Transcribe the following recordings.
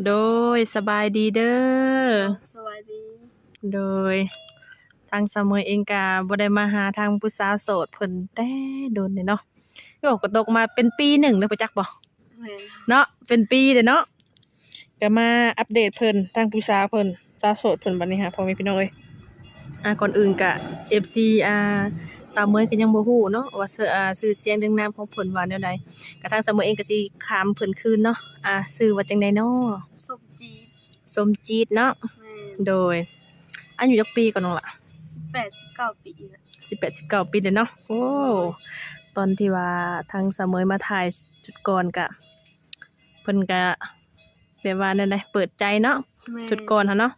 ໂດຍ ສະບາຍດີເດີ. ສະບາຍດີ. ໂດຍ ທາງສາວເໝີຍເອງກະບໍ່ໄດ້ມາຫາທາງຜູ້ສາວໂສດເພິ່ນແຕ່ດົນເດເນາະ. ໂອ້ ກໍຕົກມາເປັນປີໜຶ່ງແລ້ວ ຮູ້ຈັກບໍ່? ແມ່ນ. ເນາະ ເປັນປີເດເນາະ. ກໍມາອັບເດດເພິ່ນ ທາງຜູ້ສາວເພິ່ນ ສາວໂສດເພິ່ນບັດນີ້ຫາ ພໍ່ແມ່ພີ່ນ້ອງເອີຍ. ອ່າ ກ່ອນອື່ນກະ ເອັຟຊີ ອ່າ ສາວເໝີຍກໍຍັງບໍ່ຮູ້ເນາະວ່າ ຊື່ ອ່າ ຊື່ສຽງເລື່ອງນາມຂອງເພິ່ນວ່າແນວໃດ. ກະທາງສາວເໝີຍເອງກໍຊິຖາມເພິ່ນຄືນເນາະ. ອ່າ ຊື່ວ່າຈັ່ງໃດເນາະ? ສົມຈີດ. ສົມຈີດເນາະ. ແມ່ນ. ໂດຍ ອາຍຸຈັກປີກ່ອນນ້ອງຫຼ້າ? ສິບແປດ ສິບເກົ້າປີລະ. ສິບແປດ ສິບເກົ້າປີແລ້ວເນາະ. ໂອ້ ຕອນທີ່ວ່າທາງສາວເໝີຍມາຖ່າຍຊຸດກ່ອນກະ ເພິ່ນກະແບບວ່າແນວໃດ ເປີດໃຈເນາະ. ແມ່ນ. ຊຸດກ່ອນຫັ້ນເນາະ.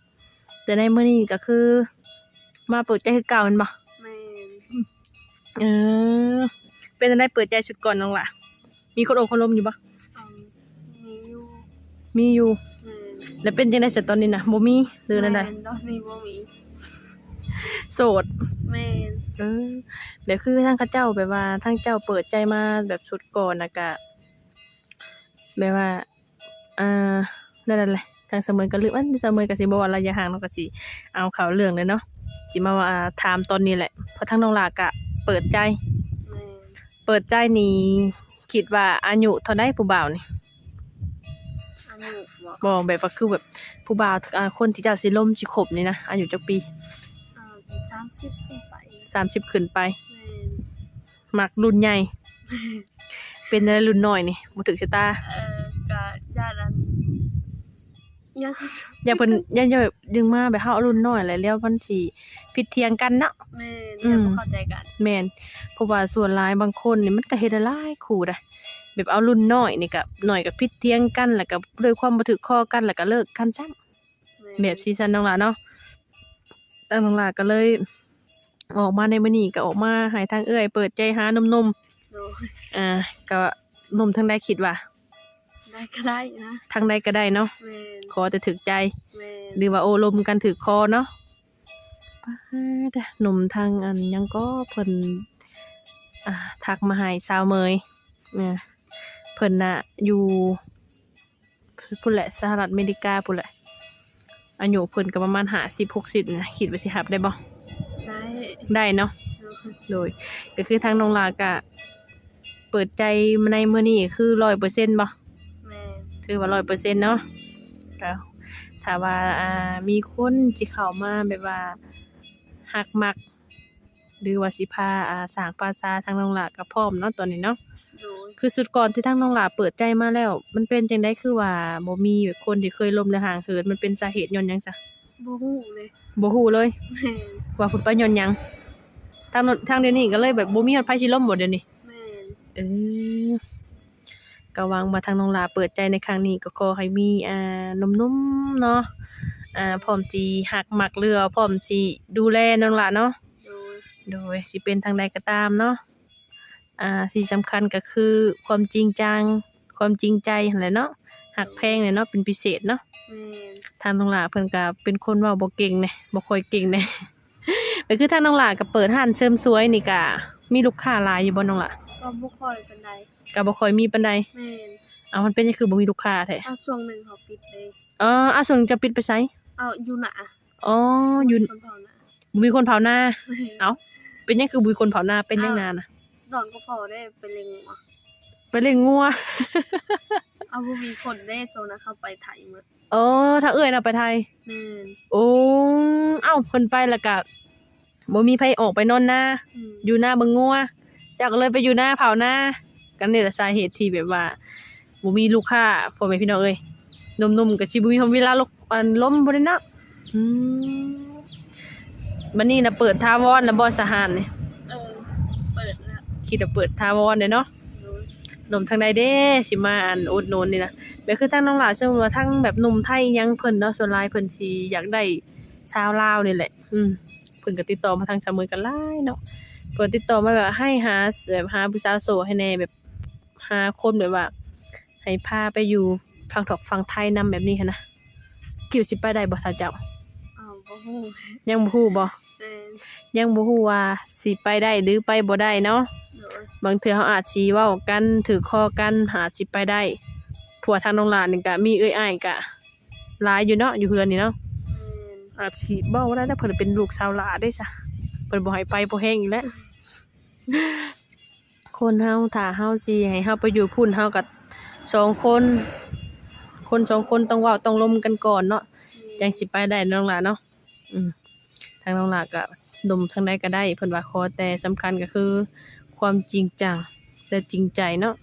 ແຕ່ໃນມື້ນີ້ກໍຄືມາເປີດໃຈຄືເກົ່າແມ່ນບໍ່? ແມ່ນ. ເອີ ເປັນຈັ່ງໃດ ເປີດໃຈຊຸດກ່ອນນ້ອງຫຼ້າ ມີຄົນໂອ້ຄົນລົມຢູ່ບໍ່? ອືມ ມີຢູ່. ມີຢູ່. ແມ່ນ. ແລ້ວເປັນຈັ່ງໃດຊະຕອນນີ້ນະ ບໍ່ມີ ຫຼືແນວໃດ? ແມ່ນ ຕອນນີ້ບໍ່ມີ. ໂສດ. ແມ່ນ. ເອີ ແບບຄືທາງເຂົາເຈົ້າ ແບບວ່າທາງເຈົ້າເປີດໃຈມາແບບຊຸດກ່ອນ ແລ້ວກະແບບວ່າ ອ່າ ນັ້ນແຫຼະ ທາງສາວເໝີຍກໍລືມ ອັນ ສາວເໝີຍກໍຊິບໍ່ວ່າໄລຍະຫ່າງເນາະ ກໍຊິເອົາເຂົ້າເລື່ອງເລີຍເນາະ ຊິມາວ່າ ອ່າ ຖາມຕອນນີ້ແຫຼະ ເພາະທາງນ້ອງຫຼ້າກໍເປີດໃຈ. ແມ່ນ. ເປີດໃຈນີ້ ຄິດວ່າອາຍຸເທົ່າໃດຜູ້ບ່າວນີ້? ອາຍຸບໍ? ບໍ່ ແບບວ່າຄືແບບຜູ້ບ່າວ ອ່າ ຄົນທີ່ເຈົ້າຊິລົມຊິຄົບນີ້ນະ ອາຍຸຈັກປີ? ອ່າ ສາມສິບຂຶ້ນໄປ. ສາມສິບຂຶ້ນໄປ. ແມ່ນ. ມັກລຸ້ນໃຫຍ່. ເປັນແນວໃດລຸ້ນນ້ອຍນີ້ ບໍ່ຖືກຊະຕາ? ເອີ ກະຢ້ານອັນ ຢ້ານ ຢ້ານເພິ່ນ ຢ້ານ ຢ້ານແບບດຶງມາແບບເຮົາເອົາລຸ້ນນ້ອຍແລ້ວ ແລ້ວມັນຊິຜິດຖຽງກັນເນາະ. ແມ່ນ. ອືມ ຢ້ານບໍ່ເຂົ້າໃຈກັນ. ແມ່ນ. ເພາະວ່າສ່ວນຫຼາຍບາງຄົນນີ້ມັນກະເຮັດຫຼາຍຄູ່ໃດ໋ ແບບເອົາລຸ້ນນ້ອຍນີ້ກະ ນ້ອຍກະຜິດຖຽງກັນ ແລ້ວກະດ້ວຍຄວາມບໍ່ຖືກຄໍກັນ ແລ້ວກະເລີກກັນຊ້ຳ. ແມ່ນ. ແບບຊີ້ຊັ້ນນ້ອງຫຼ້າເນາະ. ທາງນ້ອງຫຼ້າກໍເລີຍອອກມາໃນມື້ນີ້ ກໍອອກມາໃຫ້ທາງເອື້ອຍເປີດໃຈຫາໜຸ່ມໆ. ໂດຍ. ອ່າ ກໍໜຸ່ມທາງໃດຄິດວ່າ? ໃດກໍໄດ້ນະ. ທາງໃດກໍໄດ້ເນາະ. ແມ່ນ. ຂໍແຕ່ຖືກໃຈ. ແມ່ນ. ຫຼືວ່າໂອ້ລົມກັນຖືກຄໍເນາະ. ປາດ ໜຸ່ມທາງອັນຫຍັງກໍເພິ່ນ ອ່າ ທັກມາໃຫ້ສາວເໝີຍ ເພິ່ນນະຢູ່ ພຸ້ນແຫຼະ ສະຫະລັດອາເມລິກາພຸ້ນແຫຼະ. ອາຍຸເພິ່ນກໍປະມານຫ້າສິບ ຫົກສິບນີ້ນະ ຄິດວ່າຊິຮັບໄດ້ບໍ່? ໄດ້. ໄດ້ເນາະ. ໂດຍ. ໂດຍ ກໍຄືທາງນ້ອງຫຼ້າກໍເປີດໃຈໃນມື້ນີ້ຄືຮ້ອຍເປີເຊັນບໍ່? ແມ່ນ. ຖືວ່າຮ້ອຍເປີເຊັນເນາະ. ກໍຖ້າວ່າ ອ່າ ມີຄົນຊິເຂົ້າມາແບບວ່າຮັກມັກ ຫຼືວ່າຊິພາ ອ່າ ສ້າງພາສາ ທາງນ້ອງຫຼ້າກໍພ້ອມເນາະຕອນນີ້ເນາະ. ໂດຍ. ຄືຊຸດກ່ອນທີ່ທາງນ້ອງຫຼ້າເປີດໃຈມາແລ້ວ ມັນເປັນຈັ່ງໃດ ຄືວ່າບໍ່ມີແບບຄົນທີ່ເຄີຍລົມແລ້ວຫ່າງເຫີນ ມັນເປັນສາເຫດຍ້ອນຫຍັງຊະ? ບໍ່ຮູ້ເລີຍ. ບໍ່ຮູ້ເລີຍ. ແມ່ນ. ວ່າເພິ່ນໄປຍ້ອນຫຍັງ? ທາງ ທາງດຽວນີ້ກໍເລີຍແບບບໍ່ມີໃຜຊິລົມບໍ່ດຽວນີ້? ແມ່ນ. ເອີ ກໍຫວັງວ່າທາງນ້ອງຫຼ້າເປີດໃຈໃນຄັ້ງນີ້ ກໍຂໍໃຫ້ມີ ອ່າ ໜຸ່ມໆເນາະ ອ່າ ພ້ອມຊິຮັກມັກ ຫຼືວ່າພ້ອມຊິດູແລນ້ອງຫຼ້າເນາະ. ໂດຍ. ໂດຍ. ຊິເປັນທາງໃດກໍຕາມເນາະ ອ່າ ສິ່ງສຳຄັນກໍຄືຄວາມຈິງຈັງ ຄວາມຈິງໃຈຫັ້ນແຫຼະເນາະ ຮັກແພງແຫຼະເນາະ ເປັນພິເສດເນາະ. ແມ່ນ. ທາງນ້ອງຫຼ້າເພິ່ນກໍເປັນຄົນເວົ້າບໍ່ເກັ່ງເດ້ ບໍ່ຄ່ອຍເກັ່ງເດ້. ກໍຄືທາງນ້ອງຫຼ້າກໍເປີດຮ້ານເສີມສວຍນີ້ ກໍມີລູກຄ້າຫຼາຍຢູ່ບໍ່ນ້ອງຫຼ້າ? ກໍບໍ່ຄ່ອຍປານໃດ. ກໍບໍ່ຄ່ອຍມີປານໃດ. ແມ່ນ. ເອົາ ມັນເປັນຫຍັງຄືບໍ່ມີລູກຄ້າແທ້? ເອົາ ຊ່ວງໜຶ່ງເຮົາປິດເດ້. ອໍ ເອົາ ຊ່ວງຈະປິດໄປໃສ? ເອົາ ຢູ່ນາ. ອໍ ຢູ່ ຄົນເຜົ່ານາ. ບໍ່ມີຄົນເຜົ່ານາ. ແມ່ນ. ເອົ້າ ເປັນຫຍັງຄືບໍ່ມີຄົນເຜົ່ານາ ເປັນຫຍັງນານະ? ດອນກໍພໍໄດ້ໄປລ້ຽງງົວ. ໄປລ້ຽງງົວ. ເອົາ ບໍ່ມີຄົນເດ້ ຊ່ວງນັ້ນເຂົາໄປໄຖໝົດ. ອໍ ທາງເອື້ອຍນະໄປໄຖ. ແມ່ນ. ໂອ້ ເອົ້າ ເພິ່ນໄປແລ້ວກະບໍ່ມີໃຜອອກໄປນອນນາ. ອືມ. ຢູ່ນາເບິ່ງງົວ ເຈົ້າກໍເລີຍໄປຢູ່ນາເຜົານາ. ກໍນີ້ແຫຼະສາເຫດທີ່ແບບວ່າບໍ່ມີລູກຄ້າ ພໍ່ແມ່ພີ່ນ້ອງເອີຍ. ໜຸ່ມໆກໍຊິບໍ່ມີເວລາລົມ ອັນ ລົມບໍ່ໄດ້ເນາະ. ອືມ ບັດນີ້ນະເປີດຖາວອນແລ້ວບໍ່ສະຮ້ານນີ້? ເອີ ເປີດແລ້ວ. ຄິດວ່າເປີດຖາວອນເດ້ເນາະ. ໂດຍ. ໜຸ່ມທາງໃດເດ້ຊິມາ ອັນ ອຸດໜູນນີ້ນະ? ແບບຄືທາງນ້ອງຫຼ້າ ສົມມຸດວ່າທັງແບບໜຸ່ມໄທຫຍັງເພິ່ນເນາະ ສ່ວນຫຼາຍເພິ່ນຊິຢາກໄດ້ຊາວລາວນີ້ແຫຼະ. ອືມ ເພິ່ນກໍຕິດຕໍ່ມາທາງສາວເໝີຍກໍຫຼາຍເນາະ ເພິ່ນຕິດຕໍ່ມາແບບໃຫ້ຫາ ແບບຫາຜູ້ສາວໂສດໃຫ້ແດ່ ແບບຫາຄົນແບບວ່າໃຫ້ພາໄປຢູ່ຝັ່ງທອກຝັ່ງໄທນຳ ແບບນີ້ຫັ້ນນະ. ຄິດວ່າຊິໄປໄດ້ບໍ່ ຖ້າເຈົ້າ? ອ້າວ ບໍ່ຮູ້. ຍັງບໍ່ຮູ້ບໍ່? ແມ່ນ. ຍັງບໍ່ຮູ້ວ່າຊິໄປໄດ້ ຫຼື ໄປບໍ່ໄດ້ເນາະ. ໂດຍ. ບາງເທື່ອເຮົາອາດຊິເວົ້າກັນ ຖືກຄໍກັນ ອາດຊິໄປໄດ້ ເພາະວ່າທາງນ້ອງຫຼ້ານີ້ກະມີເອື້ອຍອ້າຍກະ ຫຼາຍຢູ່ເນາະ ຢູ່ເຮືອນນີ້ເນາະ. ແມ່ນ. ອາດຊິເວົ້າບໍ່ໄດ້ແລ້ວ ເພິ່ນເປັນລູກສາວຫຼ້າເດ້ຊະ ເພິ່ນບໍ່ໃຫ້ໄປພໍແຮງອີກແລ້ວ. ຄົນເຮົາ ຖ້າເຮົາຊິໃຫ້ເຮົາໄປຢູ່ພຸ້ນ ເຮົາກໍສອງຄົນ ຄົນສອງຄົນຕ້ອງເວົ້າຕ້ອງລົມກັນກ່ອນເນາະ ແມ່ນ. ຈັ່ງຊິໄປໄດ້ນ້ອງຫຼ້າເນາະ. ອືມ ທາງນ້ອງຫຼ້າກໍລົມທາງໃດກໍໄດ້ ເພິ່ນວ່າ ຂໍແຕ່ສຳຄັນກໍຄືຄວາມຈິງຈັງ ແລະ ຈິງໃຈເນາະ.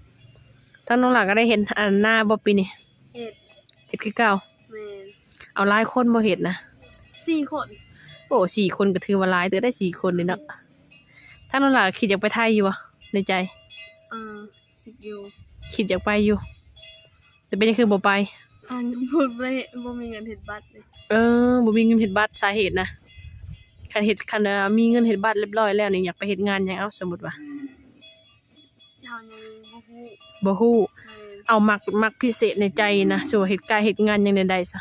ທາງນ້ອງຫຼ້າກໍໄດ້ເຮັດອັນນາບໍ່ປີນີ້? ເຮັດ ເຮັດຄືເກົ່າ? ແມ່ນ. ເອົາຫຼາຍຄົນບໍ່ເຮັດນະ? ສີ່ຄົນ. ໂອ້ ສີ່ຄົນກໍຖືວ່າຫຼາຍເຕີບໄດ໋ ສີ່ຄົນນີ້ເນາະ. ທາງນ້ອງຫຼ້າຄິດຢາກໄປໄທຢູ່ບໍ່ໃນໃຈ? ເອີ ຄິດຢູ່ ຄິດຢາກໄປຢູ່ ແຕ່ເປັນຫຍັງຄືບໍ່ໄປ? ອັນ ບໍ່ໄດ້ ບໍ່ມີເງິນເຮັດບັດເດ້. ເອີ ບໍ່ມີເງິນເຮັດບັດ ສາເຫດນະ. ຄັນເຮັດ ຄັນ ເອີ ມີເງິນເຮັດບັດຮຽບຮ້ອຍແລ້ວນີ້ ຢາກໄປເຮັດງານຫຍັງ? ເອົາ ສົມມຸດວ່າ ເຮົາຍັງບໍ່ຮູ້ ບໍ່ຮູ້. ແມ່ນ. ເອົາ ມັກ ມັກພິເສດໃນໃຈນະ ສົມມຸດເຮັດການເຮັດງານຫຍັງແນວໃດຊະ?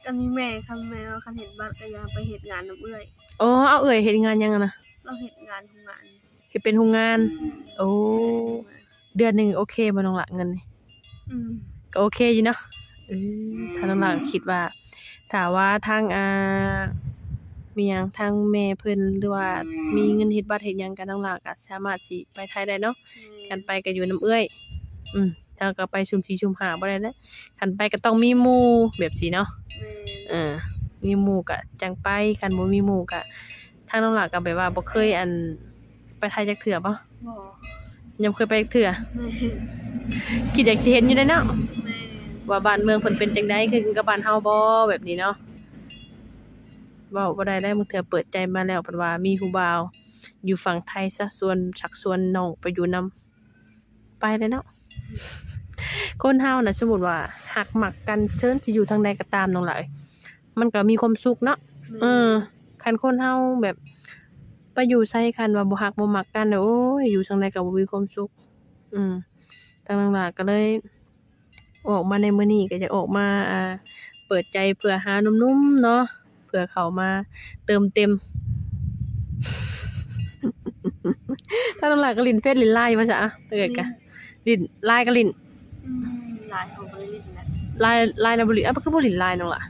ກໍມີແມ່ ຄັນແມ່ວ່າຄັນເຮັດບັດກໍຢາກໄປເຮັດງານນຳເອື້ອຍ. ອໍ ເອົາ ເອື້ອຍເຮັດງານຫຍັງນະ? ລາວເຮັດງານໂຮງງານ. ເຮັດເປັນໂຮງງານ. ໂອ້ ເດືອນໜຶ່ງໂອເຄບໍ່ນ້ອງຫຼ້າ ເງິນນີ້? ອືມ ກໍໂອເຄຢູ່ເນາະ. ເອີ ອືມ ຖ້ານ້ອງຫຼ້າຄິດວ່າ ຖ້າວ່າທາງ ອ່າ ມີຫຍັງ ທາງແມ່ເພິ່ນ ຫຼືວ່າມີເງິນເຮັດບັດເຮັດຫຍັງ ກໍນ້ອງຫຼ້າກໍສາມາດຊິໄປໄທໄດ້ເນາະ. ແມ່ນ. ຄັນໄປກໍຢູ່ນຳເອື້ອຍ. ອືມ ເຮົາກໍໄປຊຸ່ມສີ່ຊຸ່ມຫ້າບໍ່ໄດ້ແຫຼະ ຄັນໄປກໍຕ້ອງມີໝູ່ແບບຊີ້ເນາະ. ແມ່ນ. ເອີ ມີໝູ່ກໍຈັ່ງໄປ ຄັນບໍ່ມີໝູ່ກໍ ທາງນ້ອງຫຼ້າກໍແບບວ່າບໍ່ເຄີຍ ອັນ ໄປໄທຈັກເທື່ອບໍ່? ບໍ່ ຍັງບໍ່ເຄີຍໄປຈັກເທື່ອ. ແມ່ນ. ຄິດຢາກຊິເຫັນຢູ່ເດ້ເນາະ. ແມ່ນ. ວ່າບ້ານເມືອງເພິ່ນເປັນຈັ່ງໃດ ຄືກັບບ້ານເຮົາບໍ່ ແບບນີ້ເນາະ. ເວົ້າບໍ່ໄດ້ໄດ໋ ບາງເທື່ອເປີດໃຈມາແລ້ວ ເພິ່ນວ່າມີຜູ້ບ່າວຢູ່ຝັ່ງໄທຊະ ຊວນ ຊັກຊວນນ້ອງໄປຢູ່ນຳ. ໄປແລ້ວເນາະ. ຄົນເຮົານະ ສົມມຸດວ່າຮັກມັກກັນ ເຖິງຊິຢູ່ທາງໃດກໍຕາມນ້ອງຫຼ້າເອີຍ ມັນກໍມີຄວາມສຸກເນາະ. ແມ່ນ. ເອີ ຄັນຄົນເຮົາແບບໄປຢູ່ໃສ ຄັນວ່າບໍ່ຮັກບໍ່ມັກກັນ ໂອ້ຍ ຢູ່ທາງໃດກໍບໍ່ມີຄວາມສຸກ. ອືມ ທາງນ້ອງຫຼ້າກໍເລີຍ ອອກມາໃນມື້ນີ້ກໍຢາກອອກມາ ອ່າ ເປີດໃຈເພື່ອຫາໜຸ່ມໆເນາະ ເພື່ອເຂົ້າມາເຕີມເຕັມ. ທາງນ້ອງຫຼ້າກໍຫຼິ້ນເຟສຫຼິ້ນໄລນ໌ວ່າຊະ ເອີ ກໍຫຼິ້ນ ຫຼິ້ນ LINE ກໍຫຼິ້ນ. ອືມ LINE ເຮົາບໍ່ໄດ້ຫຼິ້ນແລ້ວ LINE LINE ນະບໍ່ຫຼິ້ນ. ເອົ້າ ຄືບໍ່ຫຼິ້ນ LINE ນ້ອງຫຼ້າ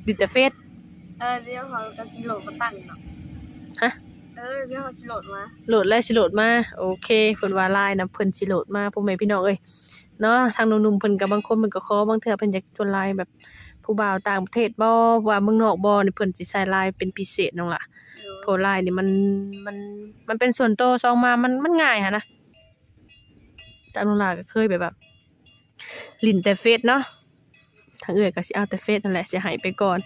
ຫຼິ້ນແຕ່ເຟສ. ເອີ ດຽວເຮົາກໍຊິໂຫຼດມາຕັ້ງເນາະ. ຮະ? ເອີ ດຽວເຮົາຊິໂຫຼດມາ ໂຫຼດແລ້ວຊິໂຫຼດມາ. ໂອເຄ ເພິ່ນວ່າ LINE ນະ ເພິ່ນຊິໂຫຼດມາ ພໍ່ແມ່ພີ່ນ້ອງເອີຍ. ເນາະ ທາງໜຸ່ມໆເພິ່ນກໍບາງຄົນເພິ່ນກໍຂໍ ບາງເທື່ອເພິ່ນຢາກຊວນ LINE ແບບຜູ້ບ່າວຕ່າງປະເທດບໍ່ ຜູ້ບ່າວເມືອງນອກບໍ່ນີ້ ເພິ່ນຊິໃຊ້ LINE ເປັນພິເສດນ້ອງຫຼ້າ. ໂດຍ. ເພາະ LINE ນີ້ມັນ ມັນ ມັນເປັນສ່ວນໂຕ ສອງມາມັນ ມັນງ່າຍຫັ້ນນະ. ແຕ່ນ້ອງຫຼ້າກໍເຄີຍແບບວ່າຫຼິ້ນແຕ່ເຟສເນາະ ທາງເອື້ອຍກໍຊິເອົາແຕ່ເຟສຫັ້ນແຫຼະ ຊິໃຫ້ໄປກ່ອນ.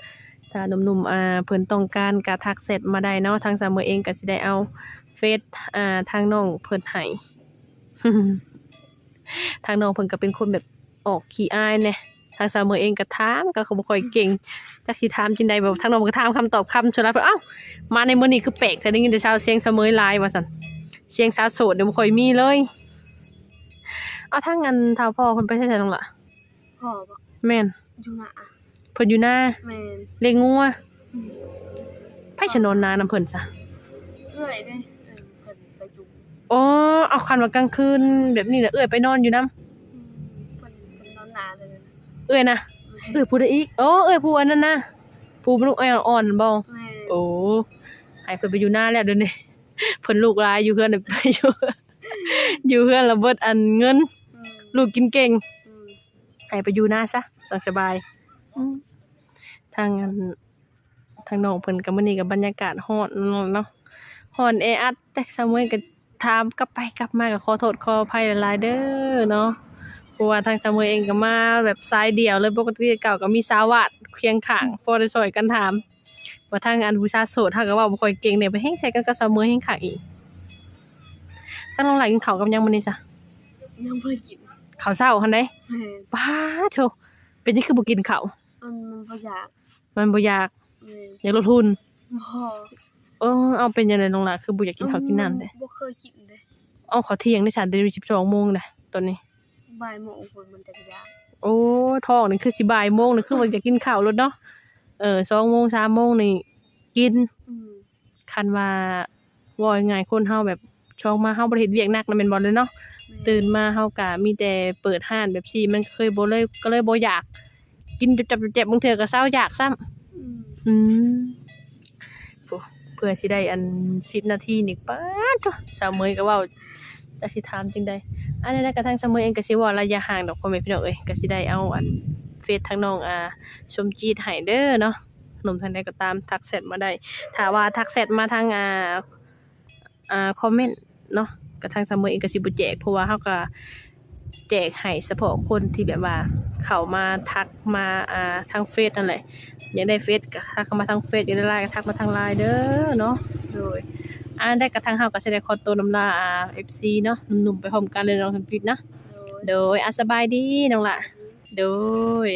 ຖ້າໜຸ່ມໆ ອ່າ ເພິ່ນຕ້ອງການກໍທັກແຊັດມາໄດ້ເນາະ ທາງສາວເມີເອງກໍຊິໄດ້ເອົາເຟສ ອ່າ ທາງນ້ອງເພິ່ນໃຫ້. ທາງນ້ອງເພິ່ນກໍເປັນຄົນແບບອອກຂີ້ອາຍແດ່ ທາງສາວເມີເອງກໍຖາມກໍຄືບໍ່ຄ່ອຍເກັ່ງ ຈັກຊິຖາມຈັ່ງໃດ ແບບທາງນ້ອງເພິ່ນກໍຖາມຄຳຕອບຄຳ ສ່ວນຫຼາຍເພິ່ນ ເອົ້າ ມາໃນມື້ນີ້ຄືແປກແທ້ ໄດ້ຍິນແຕ່ສາວ ສຽງສາວເມີຫຼາຍວ່າຊັ້ນ ສຽງສາວໂສດນີ້ບໍ່ຄ່ອຍມີເລີຍ. ເອົາ ທາງອັນທ້າວພໍ່ເພິ່ນໄປໃສນ້ອງຫຼ້າ? ພໍ່ບໍ່? ແມ່ນ. ຢູ່ນາ. ເພິ່ນຢູ່ນາ? ແມ່ນ. ລ້ຽງງົວ? ອືມ. ໃຜຊະນອນນານຳເພິ່ນຊະ? ເອື້ອຍເດ້. ເອີ ເພິ່ນໄປຈຸ. ອໍ ເອົາ ຄັນວ່າກາງຄືນແບບນີ້ນະ ເອື້ອຍໄປນອນຢູ່ນຳ? ອືມ ເພິ່ນ ເພິ່ນນອນນາເລີຍ. ເອື້ອຍນະ? ແມ່ນ. ເອື້ອຍຜູ້ໃດອີກ? ອໍ ເອື້ອຍຜູ້ອັນນັ້ນນະ ຜູ້ລູກອ່ອນໆນັ້ນບໍ່? ແມ່ນ. ໂອ້ ໃຫ້ເພິ່ນໄປຢູ່ນາແລ້ວດຽວນີ້ ເພິ່ນລູກຫຼາຍ ຢູ່ເຮືອນ ຢູ່ ຢູ່ເຮືອນລະເບິດອັນເງິນ. ອືມ. ລູກກິນເກັ່ງ. ອືມ. ໃຫ້ໄປຢູ່ນາຊະ ຈັ່ງສະບາຍ. ອືມ ທາງອັນ ທາງນ້ອງເພິ່ນກໍ ມື້ນີ້ກໍບັນຍາກາດຮ້ອນເນາະ ຮ້ອນແອອັດ ແຕ່ສາວເມີຍກໍຖາມກັບໄປກັບມາ ກໍຂໍໂທດຂໍອະໄພຫຼາຍໆເດີເນາະ ເພາະວ່າທາງສາວເມີຍເອງກໍມາແບບສາຍດຽວເລີຍ. ປົກກະຕິແຕ່ເກົ່າກໍມີສາວວາດຄຽງຂ້າງ ພໍໄດ້ຊ່ອຍກັນຖາມ ວ່າທາງອັນຜູ້ສາວໂສດ ເຮົາກໍເວົ້າບໍ່ຄ່ອຍເກັ່ງເດ້ ໄປແຮ່ງໃສ່ກັນກັບສາວເມີຍແຮ່ງຄັກອີກ. ທາງນ້ອງຫຼ້າກິນເຂົ້າກັບຫຍັງມື້ນີ້ຊະ? ຍັງບໍ່ໄດ້ກິນ ເຂົ້າເຊົ້າຫັ້ນເດ້. ແມ່ນ. ປາໂທ້ ເປັນຫຍັງຄືບໍ່ກິນເຂົ້າ? ມັນ ມັນບໍ່ຢາກ ມັນບໍ່ຢາກ. ແມ່ນ. ຢາກລົດຫຸ່ນ? ບໍ່. ເອີ ເອົາ ເປັນຈັ່ງໃດນ້ອງຫຼ້າ ຄືບໍ່ຢາກກິນເຂົ້າກິນນ້ຳແທ້? ບໍ່ເຄີຍກິນເດ້. ເອົາ ເຂົ້າທ່ຽງເດ້ຊະ ດຽວນີ້ສິບສອງໂມງນະຕອນນີ້ ບ່າຍໂມງພຸ້ນມັນຈັ່ງຢາກ. ໂອ້ ທ້ອງນີ້ຄືຊິບ່າຍໂມງນີ້ ຄືວ່າຢາກກິນເຂົ້າໂລດເນາະ. ເອີ ສອງໂມງ ສາມໂມງນີ້ກິນ. ອືມ. ຄັນວ່າ ເວົ້າງ່າຍໆ ຄົນເຮົາແບບ ຊ່ວງມາເຮົາບໍ່ໄດ້ເຮັດວຽກໜັກນະ ແມ່ນບໍ່ເລີຍເນາະ? ແມ່ນ. ຕື່ນມາເຮົາກະມີແຕ່ເປີດຮ້ານແບບຊີ້ ມັນເຄີຍບໍ່ເລີຍ ກໍເລີຍບໍ່ຢາກ. ກິນຈຸບຈັບຈຸບແຈບ ບາງເທື່ອກໍເຊົາຢາກຊ້ຳ. ອືມ ອືມ ໂອ້ ເພື່ອຊິໄດ້ອັນສິບນາທີນີ້ ປາດໂທ້ ສາວເມຍກໍເວົ້າ ຈັກຊິຖາມຈັ່ງໃດ. ອັນນັ້ນກໍທາງສາວເມຍເອງກໍຊິເວົ້າໄລຍະຫ່າງດອກ ພໍ່ແມ່ພີ່ນ້ອງເອີຍ. ກໍຊິໄດ້ເອົາອັນເຟສທາງນ້ອງ ອ່າ ສົມຈິດໃຫ້ເດີເນາະ. ໜຸ່ມທາງໃດກໍຕາມ ທັກແຊັດມາໄດ້. ຖ້າວ່າທັກແຊັດມາທາງ ອ່າ ອ່າ ຄອມເມັນເນາະ ກໍທາງສາວເມຍເອງກໍຊິບໍ່ແຈກ ເພາະວ່າເຮົາກໍແຈກໃຫ້ສະເພາະຄົນທີ່ແບບວ່າເຂົ້າມາທັກມາ ອ່າ ທາງເຟສນັ້ນແຫຼະ. ຢາກໄດ້ເຟສກໍທັກເຂົ້າມາທາງເຟສ, ຢາກໄດ້ລາຍກໍທັກມາທາງລາຍເດີເນາະ. ໂດຍ ອັນໃດກໍທາງເຮົາກໍຊິໄດ້ຂໍໂຕນຳລາ ອ່າ ເອັຟຊີເນາະ, ໜຸ່ມໆໄປພ້ອມກັນເລີຍເນາະ ທຳອິດນະ. ໂດຍ ໂດຍ ອ່າ ສະບາຍດີນ້ອງຫຼ້າ. ໂດຍ.